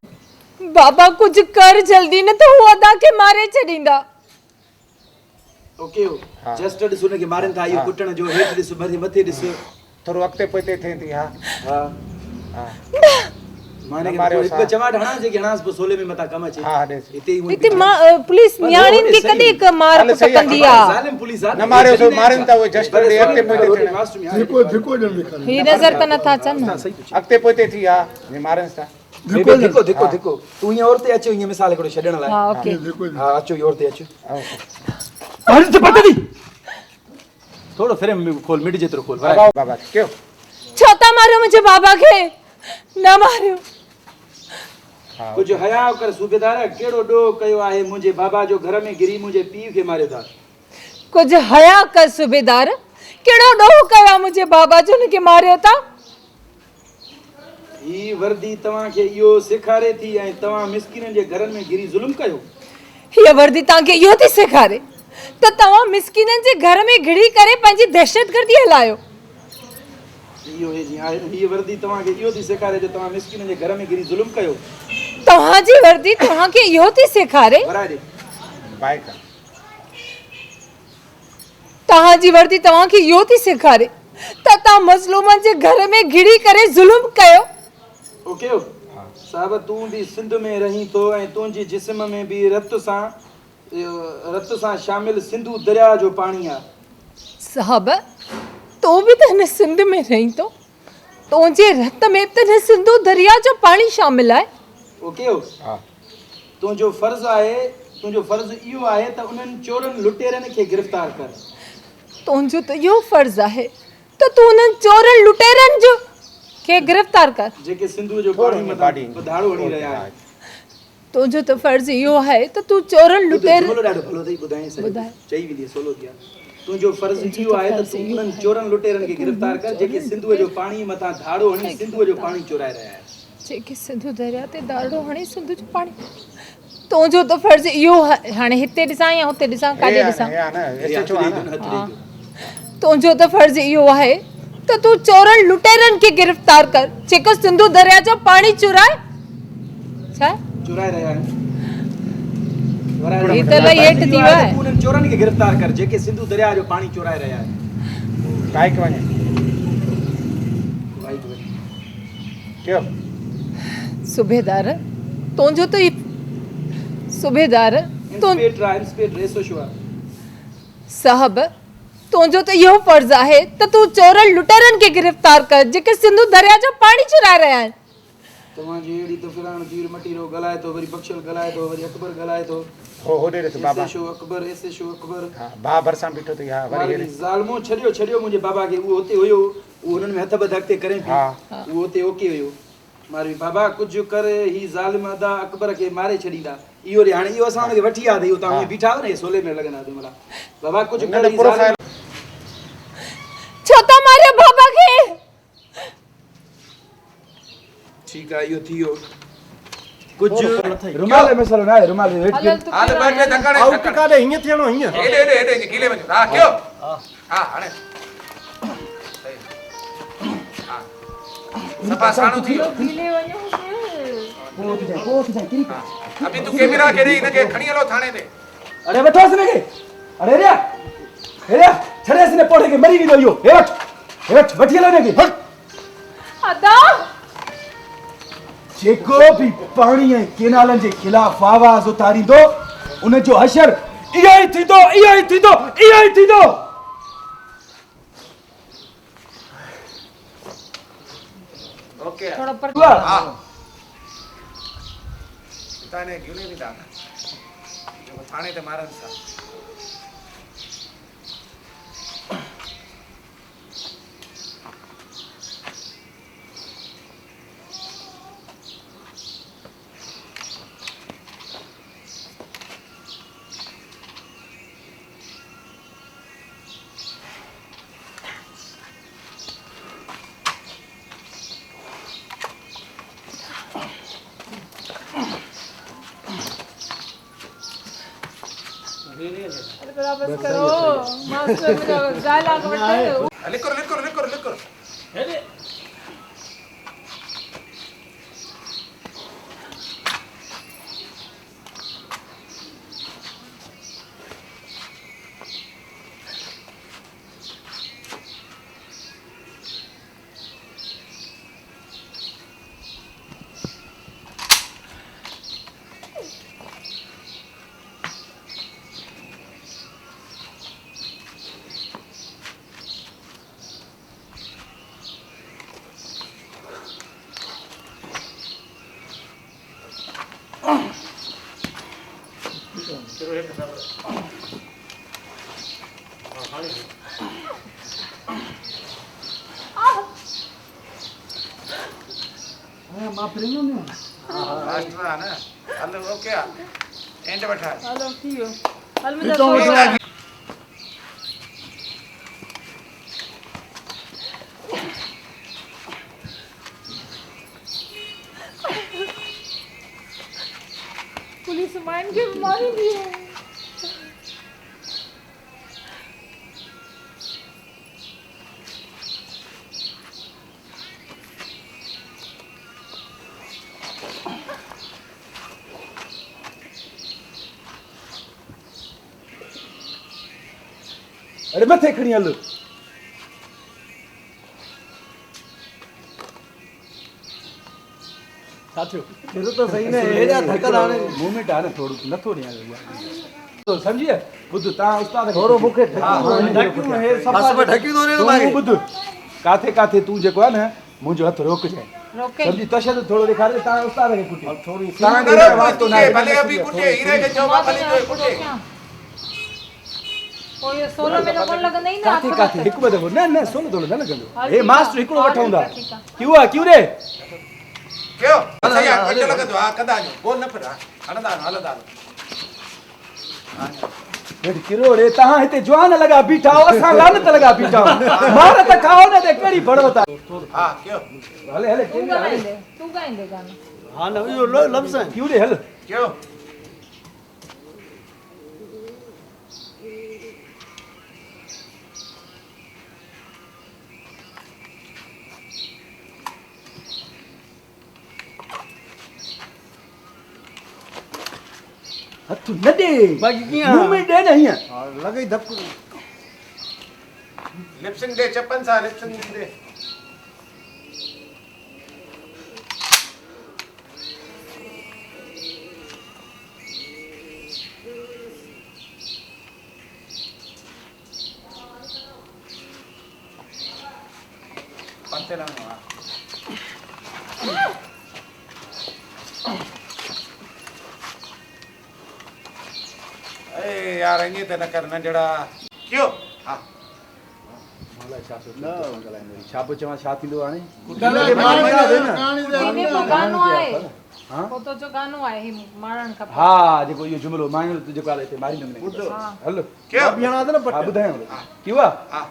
بابا ڪجهه ڪر جلدي نه ته هو ادا کي ماري ڇڏيندا. اوڪي جسٽ ڏس ان کي مارين ٿا اهو ڪٽڻ جو هيٺ ڏس مٿي مٿي ڏس. ٿورو اڳتي پوئتي ٿئين ٿي ها. ها ها. مان هن کي هڪ ٻه چماٽ هڻانس جيڪي هڻانس پوء سولي ۾ متان ڪم اچي. ها ڏيس. هتي ئي هتي مان پوليس نياڻين کي ڪڏهن هڪ مار پٽ ڪندي آ. ظالم پوليس آ. نه ماريوس مارين ٿا اهي جسٽ ڏي اڳتي پوئتي ٿيڻ. ڌڪو ڌڪو ڏيڻ ڏيکارين. هي نظر ته نٿا اچن. اڳتي پوئتي ٿي ها جي مارينس ٿا. ڌڪو ڌڪو ڌڪو ڌڪو تون هيئن اور تي اچ هيئن مثال هڪڙو ڇڏڻ لاء. ها اوڪي. ها اچو اور تي اچ. پرت پٽ the. ٿورو فريم کول مڊ جيترو کول. بابا بابا ڪيو. ڇو ٿا ماريو منهنجي بابا کي نه ماريو. ڪجهه حياء ڪر صوبيدار ڪهڙو ڏوهه ڪيو آهي منهنجي بابا جو گهر ۾ گهري منهنجي پيء کي ماريو ٿا. ڪجهه حياء ڪر صوبيدار ڪهڙو ڏوهه ڪيو آهي منهنجي بابا جو هن کي ماريو ٿا. هي وردي توهان کي اهو سيکاري ٿي ۽ توهان مسڪينن جي گهرن ۾ گهري ظلم ڪيو. هيء وردي توهان کي اهو ٿي سيکاري ته توهان مسڪينن جي گهر ۾ گهڙي ڪري پنهنجي دهشتگردي هلايو. اهو هي جيئن آهي نه، هيء وردي توهان کي اهو ٿي سيکاري جو توهان مسڪينن جي گهر ۾ گهري ظلم ڪيو. توهان جي وردي توهان کي اهو ٿي سيکاري. ورائي ڏي. بائيڪ. توهان جي وردي توهان کي اهو ٿي سيکاري ته توهان مظلومن جي گهر ۾ گهڙي ڪري ظلم ڪيو. اوڪيو صاحب تون به سنڌ ۾ رهين ٿو ۽ تنهنجي جسم ۾ به رت سان رت سان شامل سنڌو درياء جو پاڻي آ. صاحب تون به ته هن سنڌ ۾ رهين ٿو تنهنجي رت ۾ به ته هن سنڌو درياء جو پاڻي شامل آهي. اوڪيو تنهنجو فرض آهي، تنهنجو فرض اهو آهي ته انهن چورن لٽيرن کي گرفتار ڪر. تنهنجو ته اهو فرض آهي ته تون انهن چورن لٽيرن جو کي گرفتار ڪر. جيڪي سنڌوء جو پاڻي مٿان ڌاڙو هڻي رهيا آهن. تنهنجو ته فرض اهو آهي ته تون چورن لٽيرن. جملو ڏاڍو ڀلو اٿئي ٻڌائين سڄو چئي ويندي سولو ٿي آ. تنهنجو فرض اهو آهي ته تون انهن چورن لٽيرن کي گرفتار ڪر جيڪي سنڌوء جو پاڻي مٿان ڌاڙو هڻي سنڌوء جو پاڻي چورائي رهيا آهن. جيڪي سنڌو درياء تي ڌاڙو هڻي سنڌو جو پاڻي. تنهنجو ته فرض اهو آهي. هاڻي هتي ڏسان يا هتي ڏسان ڪاڏي ڏسان. تنهنجو ته فرض اهو آهي ته تون چورن لٽيرن کي گرفتار ڪر جيڪو سنڌو درياء جو پاڻي چورائي ڇا چورائي رهيا آهن. هي ته الائي هيٺ ٿي ويو آهي. تون انهن چورن کي گرفتار ڪر جيڪي سنڌو درياء جو پاڻي چورائي رهيا آهن. بائيڪ وڃي. بائيڪ وڃي. ڪيو. صوبيدار تنهنجو ته صوبيدار تون انسپيڪٽر آ انسپيڪٽر ايس ايڇ او آ. صاحب تنهنجو ته اهو فرض آهي ته تون چورن لٽيرن کي گرفتار ڪر جيڪي سنڌو درياء جو پاڻي چورائي رهيا آهن. توهان جي اهڙي ته فلاڻو پير مٽيرو ڳالهائي ٿو وري بخشل ڳالهائي ٿو وري اڪبر ڳالهائي ٿو. هو هوڏي ڏس بابا. S H O Akbar S H O Akbar. ها ڀاء ڀرسان بيٺو اٿئي ها وري هيڏي. ظالمو ڇڏيو ڇڏيو منهنجي بابا کي اهو هتي هيو اهو هنن ۾ هٿ ٻڌ اڳتي ڪرين پئي اهو اتي اوڪي هيو. ماروي بابا ڪجهه ڪر هي ظالم ادا اڪبر کي ماري ڇڏيندا. اهو ڏي هاڻي اهو اسان هن کي وٺي آ ته اهو توهان ائين بيٺا آهيو نه هي سولي ۾ لڳندا جملا بابا ڪجهه ڪر هي ظالم. ڇو ٿا ماريو بابا کي. ٺيڪ آ اهو ٿي ويو ڪجهه. رومال جو مسئلو ناهي رومال جو هيٺ هل هل تون هل ڪير ٻه ٽي آهين. ڌڪ هڻي آئوٽ ڌڪ. ڪاڏي هيئن ٿيڻو هيئن. هيڏي هيڏي هيڏي ائين گهلي وڃو ها ڪيو ها هاڻي ها صفا ساڻو ٿي ويو. گهلي وڃو. اڀي تون ڪيميرا کي ڏي هن کي کڻي هلو ٿاڻي تي. اڙي وٺوس هن کي اڙي هيڏي آ هيڏي آ ڇڏيس هن پوڙهي کي مري ويندو اهو هي وٺ هي وٺ وٺي هلو هن کي هل. ادا! جيڪو به پاڻي ۽ ڪينالن جي خلاف آواز اٿاريندو ان جو حشر اهو ئي ٿيندو اهو ئي ٿيندو اهو ئي ٿيندو. اوڪي ٿورو پر ها هتان هن کي گهلي ويندا جيڪو ٿاڻي تي مارنس ٿا. لڪر لڪر لڪر لڪر ماسٽر آ نه هل اوڪي آ اينڊ وٺا هلو ٿي ويو هل منهنجا سورا. پوليس ماين کي به ماريندي آهي. اڙي مٿي کڻي هل. ڇا ٿيو؟ ڦر ته صحيح نه هيڏا ڌڪ هاڻي موومينٽ آ نه ٿورو نٿو ڏيان سمجهي ويا؟ ٻڌ تان استاد کي ٿورو مون کي ڍڪيون هي صفا ڍڪيون ٿو ڏي تون ٻڌ ڪاٿي ڪاٿي تون جيڪو آ نه منهنجو هٿ روڪجانء سمجهي تشدد ٿورو ڏيکارجي تان استاد کي ڪٽي تان کي واسطو ناهي ڀلي اڀي ڪٽي هيري کي چئو مان ڀلي تو ڪٽي پوء اهو سولو ۾ ته ڪونه لڳندئي نه ڪاٿي ڪاٿي هڪ ٻه دفعو نه نه سولو ٿورو نه لڳندو هي ماسٽر هڪڙو وٺون ٿا ڪيو آ ڪيو ري ڪيو صحيح آ ڪٽ لڳندو ها ڪندا آهيون بول نه ڦر ها هڻندا آهيون هلندا آهيون هيٺ ڪرو ري تهان هتي جوان لڳا بيٺا آهو اسان لعنت لڳا بيٺا آهيون مار ته کائو نه ته ڪهڙي ڀڙوت آهي ها ڪيو هلي هلي تون ڳالهائيندي تون ڳائيندي گانو ها نه اهو لفظ آهن ڪيو ري هل ڪيو هٿ نه ڏي باقي ڪيئن منهن ۾ ڏي نه هيئن لڳي ڌڪ لپسنگ ڏي چپن سان لپسنگ ڏي پرتي لهڻو آ. اي يار ائين ته نه ڪر ننڍڙا. ڪيو ها. مان الائي ڇا سوچيو تو سان ڳالهائيندو وري ڇا پيو چوان ڇا ٿيندو هاڻي. هي پوء گانو آهي پوء تو جو گانو آهي هي مارڻ کپي. ها جيڪو اهو جملو مان جيڪو آهي هتي ماريندم هن کي هل ڪيو ها ٻڌايان ٿو ڪيو آ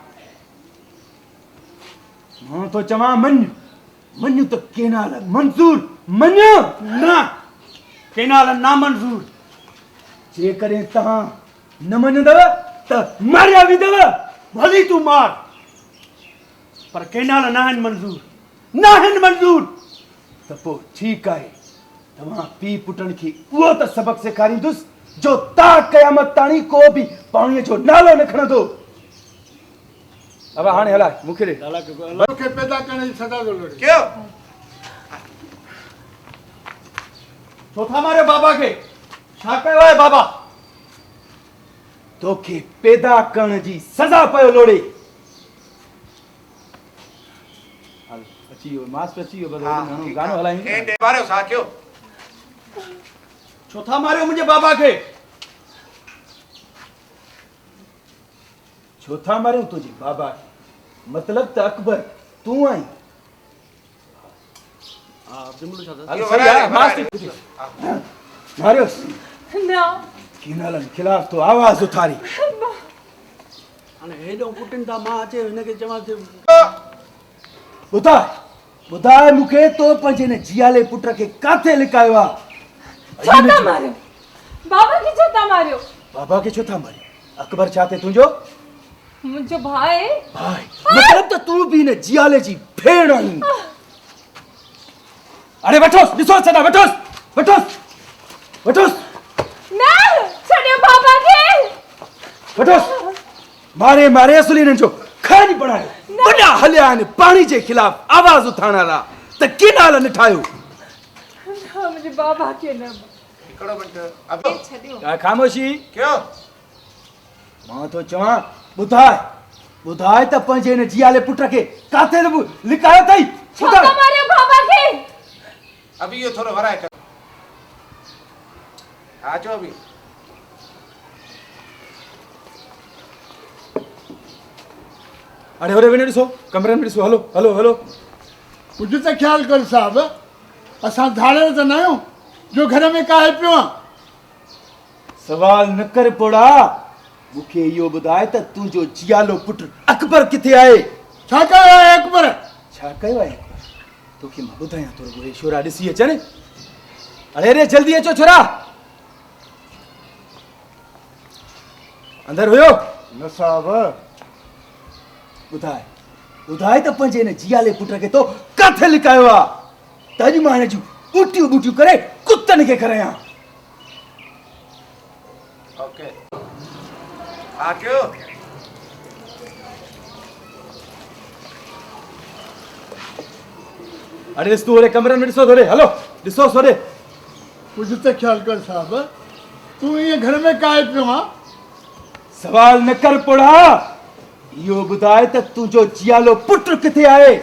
مان ٿو چوان مڃ مڃ ته ڪينال منظور مڃ نه ڪينال نامنظور. جيڪڏهن توهان نه مڃندؤ ته ماريا ويندؤ. ڀلي تون مار پر ڪينال ناهن منظور ناهن منظور. ته پوء ٺيڪ آهي توهان پيء پٽن کي اهو ته سبق سيکاريندس جو تا قيامت تاڻي ڪو به پاڻيء جو نالو نه کڻندو. ابا هاڻي هلاء مون کي ڏي. توکي پيدا ڪرڻ جي سزا ٿو لوڙي. ڪيو. ڇو ٿا ماريو بابا کي؟ ڇا ڪيو آهي بابا؟ توکي پيدا ڪرڻ جي سزا پيو لوڙي. هل اچي ويو ماسٽر اچي ويو بس هاڻي گانو هلايون. ماريو ڇا ڪيو؟ ڇو ٿا ماريو منهنجي بابا کي؟ ڇو ٿا ماريون تنهنجي بابا کي؟ مطلب ته اڪبر تون آهين. ماريوس نه ڪينالن خلاف تو آواز اٿاري. هاڻي هيڏو ڪٽين ٿا مان اچي هن کي چوان ٿي. ٻڌاء ٻڌاء مون کي تو پنهنجي هن جيالي پٽ کي ڪاٿي لڪايو آ؟ ڇو ٿا ماريو بابا کي ڇو ٿا ماريو؟ بابا کي ڇو ٿا ماريو؟ اڪبر ڇا ٿئي تنهنجو؟ منهنجو ڀاء آهي. ڀاء مطلب ته تون به هن جيالي جي ڀيڻ آهين. اڙي وٺوس ڏسوس ڇا ٿا وٺوس وٺوس وٺوس. نه ڇڏيو بابا کي. وٺوس ماري ماري اصل هنن جو کاڄ بڻايو. وڏا هليا آهن پاڻي جي خلاف آواز اٿارڻ لا ته ڪينال نه ٺاهيو. نه منهنجي بابا کي نه. هڪڙو منٽ ابو. ڇڏيو. خاموشي. ڪيو. مان ٿو چوان ٻڌاء ٻڌاء ته پنهنجي هن جيالي پٽ کي ڪاٿي لڪايو اٿئي؟ ڇو ٿا ماريو بابا کي؟ ابي اهو ٿورو ورائي ڪر. ها چئو ابي. اڙي هوڏي وڃي ڏسو، ڪمرن ۾ ڏسو، هلو هلو هلو. ڪجهه ته خيال ڪر صاحب، اسان ڌاڙيل ته ناهيون جو گهر ۾ ڪاهي پيو آن. سوال نه ڪر پوڙها، مون کي اهو ٻڌاء ته تنهنجو جيالو پٽ اڪبر ڪٿي آهي؟ ڇا ڪيو آهي اڪبر؟ ڇا ڪيو آهي اڪبر؟ توکي مان ٻڌايان ٿو رڳو اهي ڇورا ڏسي اچن. اڙي اڙي جلدي اچو ڇورا. اندر هيو؟ نه صاحب. ٻڌاء ٻڌاء ته پنهنجي هن جيالي پٽ کي تو ڪاٿي لڪايو آ ته اڄ مان هن جون ٻوٽيون ٻوٽيون ڪري ڪتن کي کارايان. اوڪي ها ڪيو. اڙي ڏس تون هوڏي ڪمرن ۾ ڏسو ٿوري هلو ڏسوس هوڏي. ڪجهه ته خيال ڪر صاحب، تون ائين گهر ۾ ڪاهي پيو آن. سوال نه ڪر پوڙها، اهو ٻڌاء ته تنهنجو جيالو پٽ ڪٿي آهي؟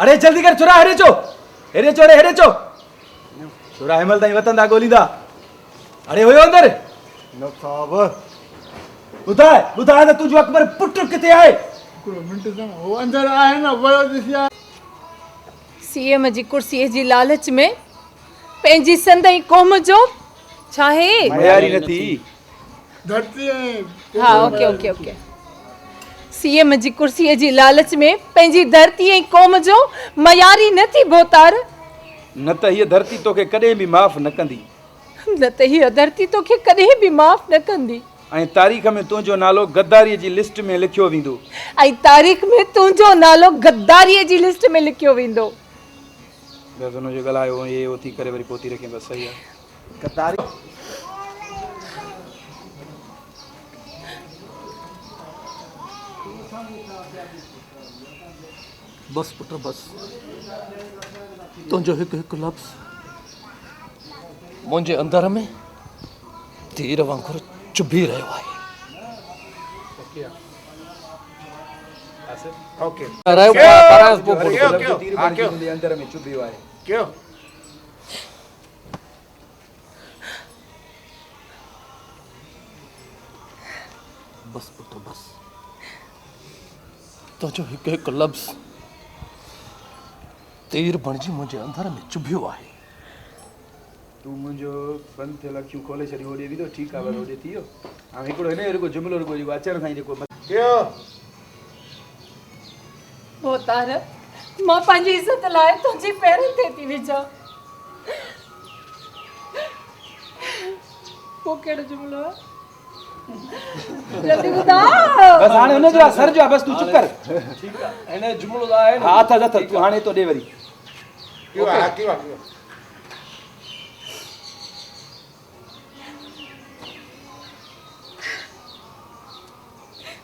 اڙي جلدي ڪر ڇورا هيڏي اچو، هيڏي اچو اڙي هيڏي اچو. ڇورا هن مهل تائين وتندا ڳوليندا. اڙي هيو اندر؟ نه صاحب. ٻڌاء، ٻڌاء ته تنهنجو اڪبر پٽ ڪٿي آهي؟ هڪڙو منٽ ته هو اندر آهي نه ويو ڏسي آء. سي ايم جي ڪرسيء جي لالچ ۾ پنهنجي سنڌ ۽ قوم جو ڇا آهي؟ معياري نه ٿي. ڌرتي ۽ قوم ها okay okay okay C M جي ڪرسيء جي لالچ ۾ پنهنجي ڌرتي ۽ قوم جو معياري نه ٿي ڀوتار. نه ته هيء ڌرتي توکي ڪڏهن به معاف نه ڪندي. نه ته هيء ڌرتي توکي ڪڏهن به معاف نه ڪندي. ۽ تاريخ ۾ تنهنجو نالو غداريء جي لسٽ ۾ لکيو ويندو. ۽ تاريخ ۾ تنهنجو نالو غداريء جي لسٽ ۾ لکيو ويندو. بس هن جو ڳالهايو ۽ اهو ٿي ڪري وري پوتي رکيم بس صحيح آهي. غداري. بس پٽ بس. تنهنجو هڪ هڪ لفظ منهنجي اندر ۾ تير وانگر چڀي رهيو آهي. بس پٽ بس. تنهنجو هڪ هڪ لفظ تير بڻجي منهنجي اندر ۾ چڀيو آهي. تون منهنجو بند ٿيل اکيون کولي ڇڏيون هوڏي ويندو ٺيڪ آ بس هوڏي ٿي ويو هاڻ هڪڙو هن جو رڳو جملو رڳو جيڪو اچڻ سان ئي جيڪو ٿيو. ڀوتار مان پنهنجي عزت لاء تنهنجي پيرن تي ٿي وجهان. پوء ڪهڙو جملو آ؟ جلدي ٻڌاء. بس هاڻي هن جو آ سر جو آ بس تون چپ ڪر. ٺيڪ آ هن جو جملو ته آهي نه. ها اٿس اٿس تون هاڻي تو ڏي وري. ڪيو آ ڪيو آ ڪيو.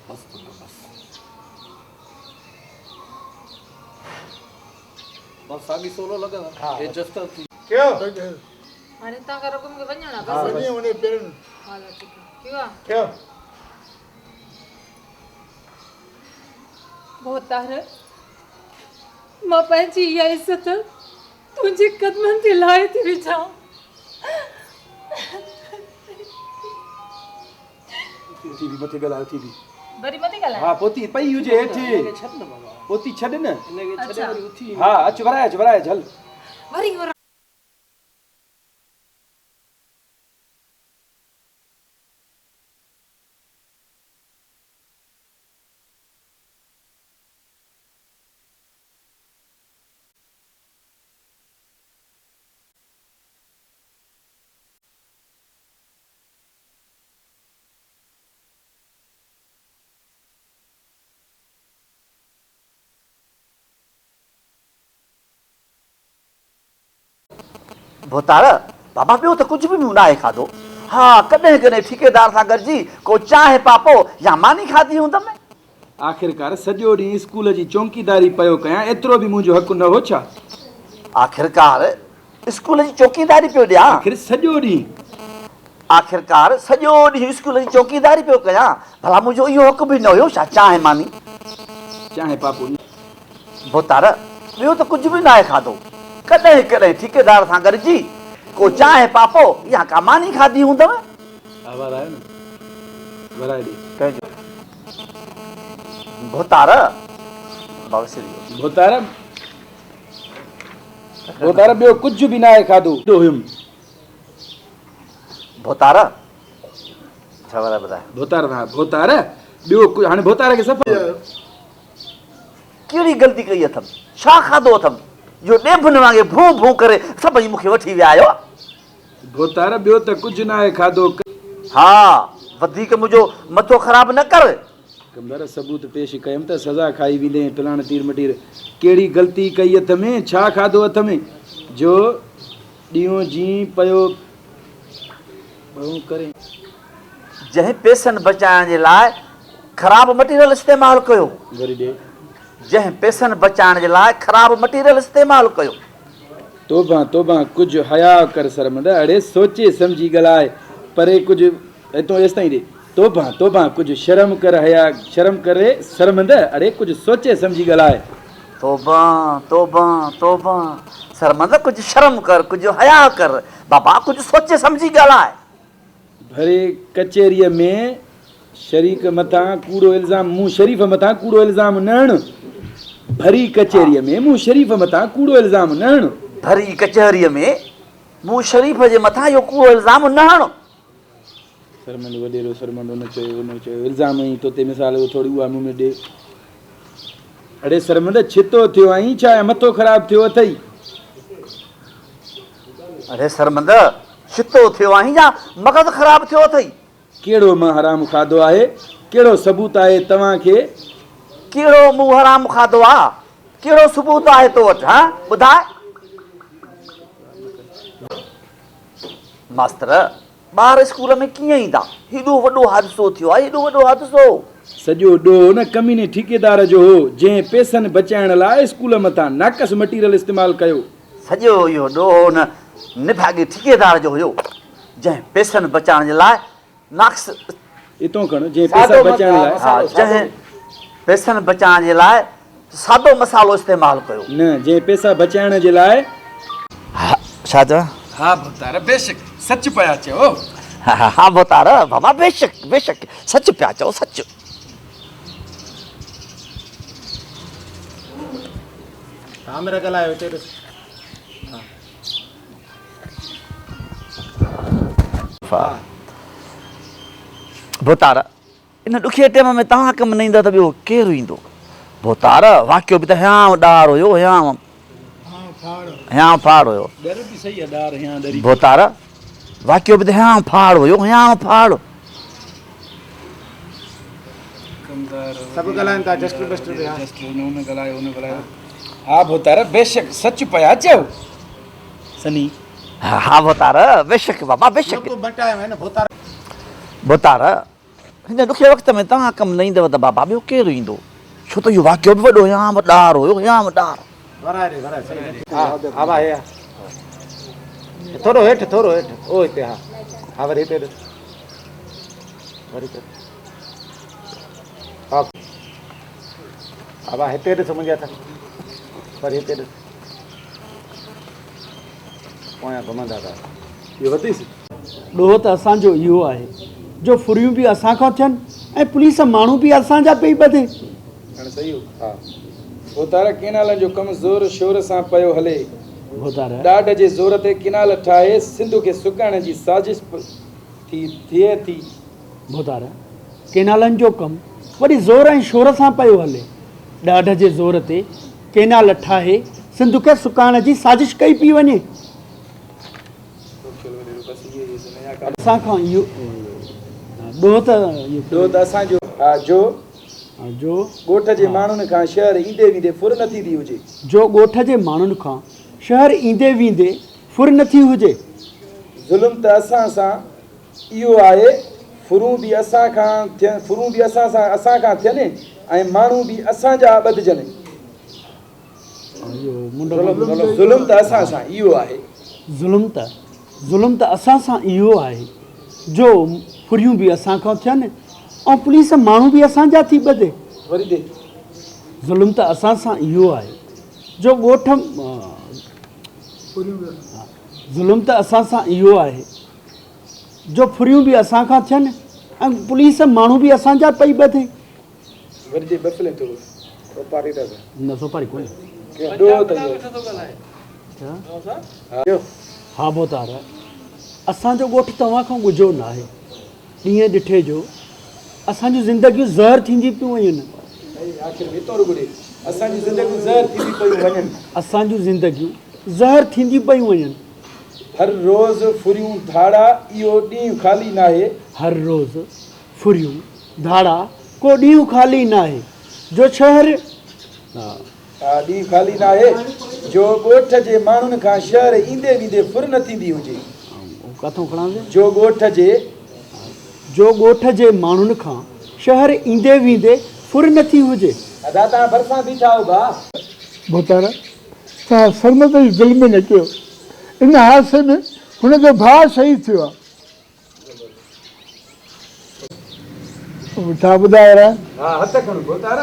بس پٽ بس. بس ساڳي سولو لڳندا هي جسٽ ٿي. ڪيو. هاڻي هتان کان رڳو مونکي وڃڻ آ بس. وڃي هن جي پيرن. هلو ٺيڪ آ ڪيو آ. ڪيو. ڀوتار مان پنهنجي اها عزت تنهنجي قدمن تي لاهي ٿي وجهان. اٿي بي مٿي ڳالهاء اٿي بي. وري مٿي ڳالهايان؟ ها پوتي پئي هجي هيٺ. ڇڏ نه بابا. پوتي ڇڏ نه. هن کي ڇڏي وري اٿي. ها اچ ورائي اچ ورائي اچ هل. وري ڀوتار، بابا ٻيو ته ڪجهه به مون ناهي کاڌو. ها ڪڏهن ڪڏهن ٺيڪيدار سان گڏجي ڪو چانهه پاپو يا ماني کاڌي هوندم. آخرڪار سڄو ڏينهن اسڪول جي چونڪيداري پيو ڪيان ايترو به منهنجو حق نه هو ڇا؟ آخرڪار اسڪول جي چوڪيداري پيو ڏيان. آخر سڄو ڏينهن. آخرڪار سڄو ڏينهن اسڪول جي چوڪيداري پيو ڪيان ڀلا منهنجو اهو حق به نه هيو ڇا چانهه ماني. چانهه پاپو. ڀوتار، ٻيو ته ڪجهه به ناهي کاڌو. ڪڏهن ڪڏهن ٺيڪيدار سان گڏجي ڪو چانهه پاپو يا ڪا ماني کاڌي هوندم. آواز آيو نه ورائي ڏي. ڪنهن جو؟ ڀوتار، بابا وسري ويو. ڀوتار، ڀوتار ٻيو ڪجهه به ناهي کاڌو. هيم. ڀوتار، ڇا ورائي ٻڌاء. ڀوتار، ها ڀوتار، ٻيو ڪجهه، هاڻي ڀوتار کي صفا. ڪهڙي غلطي ڪئي اٿم، ڇا کاڌو اٿم جو ڏينڀن وانگي ڀون ڀون ڪري سڀئي مون کي وٺي ويا آهيو. ڀوتار، ٻيو ته ڪجهه ناهي کاڌو. ها، وڌيڪ منهنجو مٿو خراب نه ڪر. ڪمدار، ثبوت پيش ڪيم ته سزا کائي ويندين فلاڻ تير مٽير. ڪهڙي غلطي ڪئي اٿم، ڇا کاڌو اٿم جو ڏينهون جين پيو ڀئون ڪرين. جنهن پئسن بچائڻ جي لاء خراب مٽيريل استعمال ڪيو. وري ڏي. جنهن پئسن بچائڻ جي لاء خراب مٽيريل استعمال ڪيو. توبه توبه ڪجهه حياء ڪر سرمد اڙي سوچي سمجهي ڳالهاء پري ڪجهه هتون ايستائين ڏي توبه توبه ڪجهه شرم ڪر حياء شرم ڪر سرمد اڙي ڪجهه سوچي سمجهي ڳالهاء. توبه توبه توبه سرمد ڪجهه شرم ڪر ڪجهه حياء ڪر بابا ڪجهه سوچي سمجهي ڳالهاء. ڀري ڪچهريء ۾ شريڪ مٿان ڪوڙو الزام مون شريف مٿان ڪوڙو الزام نه هڻ ڀري ڪچهريء ۾ مون شريف مٿان ڪوڙو الزام نه هڻ. ڀري ڪچهريء ۾ مون شريف جي مٿان اهو ڪوڙو الزام نه هڻ. سرمند وڏيرو سرمند ان چيو ان چيو الزام هنئي تو تي مثال اهو ٿوري اها مون ۾ ڏي. اڙي سرمند ڇتو ٿيو آهين ڇا يا مٿو خراب ٿيو اٿئي. اڙي سرمند ڇتو ٿيو آهين يا مغز خراب ٿيو اٿئي. ڪهڙو مان حرام کاڌو آهي؟ ڪهڙو ثبوت آهي توهان کي؟ ڪهڙو مون حرام کاڌو آ؟ ڪهڙو ثبوت آهي تو وٽ؟ هان ٻڌاء. ماستر، ٻار اسڪول ۾ ڪيئن ايندا؟ هيڏو وڏو حادثو ٿيو آهي، هيڏو وڏو حادثو. سڄو ڏوهه ان ڪميني ٺيڪيدار جو هو، جنهن پئسن بچائڻ لاء اسڪول مٿان ناقص مٽيريل استعمال ڪيو. سڄو اهو ڏوهه ان نڀاڳي ٺيڪيدار جو هيو، جنهن پئسن بچائڻ جي لاء ناقص. اتون کڻ، جنهن پئسا بچائڻ لاء. ها، جنهن پئسن بچائڻ جي لاء سادو مصالحو استعمال ڪيو. نه، جنهن پئسا بچائڻ جي لاء. ها، ڇا چوان؟ ها ڀوتار، بيشڪ سچ پيا چئو. ها ڀوتار، بابا بيشڪ، بيشڪ سچ پيا چئو، سچ. عامر ڳالهايو هتي ڏس. ڀوتار، ان ڏکئي ٽيم ۾ توهان ڪم نه ايندا ته ٻيو ڪير ايندو؟ ڀوتار، واقعو به ته هيانء ڏار هيو، هيانء هيانء ڦاڙ هيو. ڀوتار، واقعو به ته هيانء ڦاڙ هيو، هيانء ڦاڙ. سڀ ڳالهائن ٿا جسٽر بسٽر به ها. ها ڀوتار، بيشڪ سچ پيا چئو. سني. ها ڀوتار، بيشڪ بابا بيشڪ. لوڪ مٽايو آهي نه ڀوتار. ڀوتار، هن ڏکئي وقت ۾ توهان ڪم نه ايندؤ ته بابا ٻيو ڪير ايندو؟ ڇو ته اهو واقعو به وڏو هيانء ڏار هيو، هيانء ڏار. ورائي ڏي ورائي صحيح نه ها ها ڀا هي ها ٿورو هيٺ ٿورو هيٺ او هتي ها ها وري هتي ڏس وري هتي ها ها ڀا هتي ڏس منهنجي هٿ وري هتي ڏس پويان گهمندا ٿا اهو وتيس. ڏوهه ته اسان جو اهو آهي جو ڦريون به اسان کان ٿين ۽ پوليس ماڻهو به اسان جا پئي ٻڌي. هاڻي صحيح هو. ها. ڀوتار ڪينالن جو ڪم زور شور سان پيو هلي. ڀوتار. ڏاڍ جي زور تي ڪينال ٺاهي سنڌ کي سڪائڻ جي سازش ٿي ٿئي ٿي. ڀوتار. ڪينالن جو ڪم وڏي زور ۽ شور سان پيو هلي. ڏاڍ جي زور تي ڪينال ٺاهي سنڌ کي سڪائڻ جي سازش ڪئي پئي وڃي. اسان کان اهو ڏوهه ته اهو. ڏوهه ته اسان جو آ جو. جو. ڳوٺ جي ماڻهن کان شهر ايندي ويندي ڦر نه ٿيندي هجي. جو ڳوٺ جي ماڻهن کان شهر ايندي ويندي ڦر نه ٿي هجي. ظلم ته اسان سان اهو آهي، ڦرون به اسان کان ٿين، ڦرون به اسان سان اسان کان ٿين ۽ ماڻهو به اسان جا ٻڌجن. ظلم ته اسان سان اهو آهي. ظلم ته ظلم ته اسان سان اهو آهي جو ڦريون به اسان کان ٿين ۽ پوليس ماڻهو به اسان جا ٿي ٻڌي. وري ڏي. ظلم ته اسان سان اهو آهي جو ڳوٺ ظلم ته اسان سان اهو آهي جو ڦريون به اسان کان ٿين ۽ پوليس ماڻهو به اسان جا پئي ٻڌي. وري ٻه ٿو. سوپاري اٿس. نه سوپاري ڪونهي. ڏوهه ته اهو. ها ڀوتار، اسان جو ڳوٺ توهان کان ڳجهو ناهي. ڏينهن ڏٺي جو اسان جون زندگيون زهر ٿينديون پيون وڃن. آخر ۾ تون رڳو ڏي. اسان جون زندگيون زهر ٿينديون پيون وڃن. اسان جون زندگيون زهر ٿينديون پيون وڃن. هر روز ڦريون ڌاڙا، اهو ڏينهن خالي ناهي. هر روز ڦريون ڌاڙا، ڪو ڏينهن خالي ناهي. جو شهر. ڏينهن خالي ناهي، جو ڳوٺ جي ماڻهن کان شهر ايندي ويندي ڦر نه ٿيندي هجي. ڪاٿئون کڻان ٿي؟ جو ڳوٺ جي. جو ڳوٺ جي ماڻهن کان شهر ايندي ويندي ڦر نه ٿي هجي. ادا توهان ڀرسان بيٺا آهيو ڀاء. ڀوتار، توهان سرمد جي دل ۾ نه ڪيو. ان حادثي ۾ هن جو ڀاء شهيد ٿيو آهي. ڇا ٻڌايو رهيا؟ ها هٿ کڻ ڀوتار.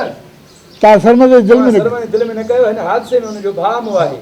توهان سرمد جي دل ۾ نه ڪيو. سرمد جي دل ۾ نه ڪيو. هن حادثي ۾ هن جو ڀاء مئو آهي.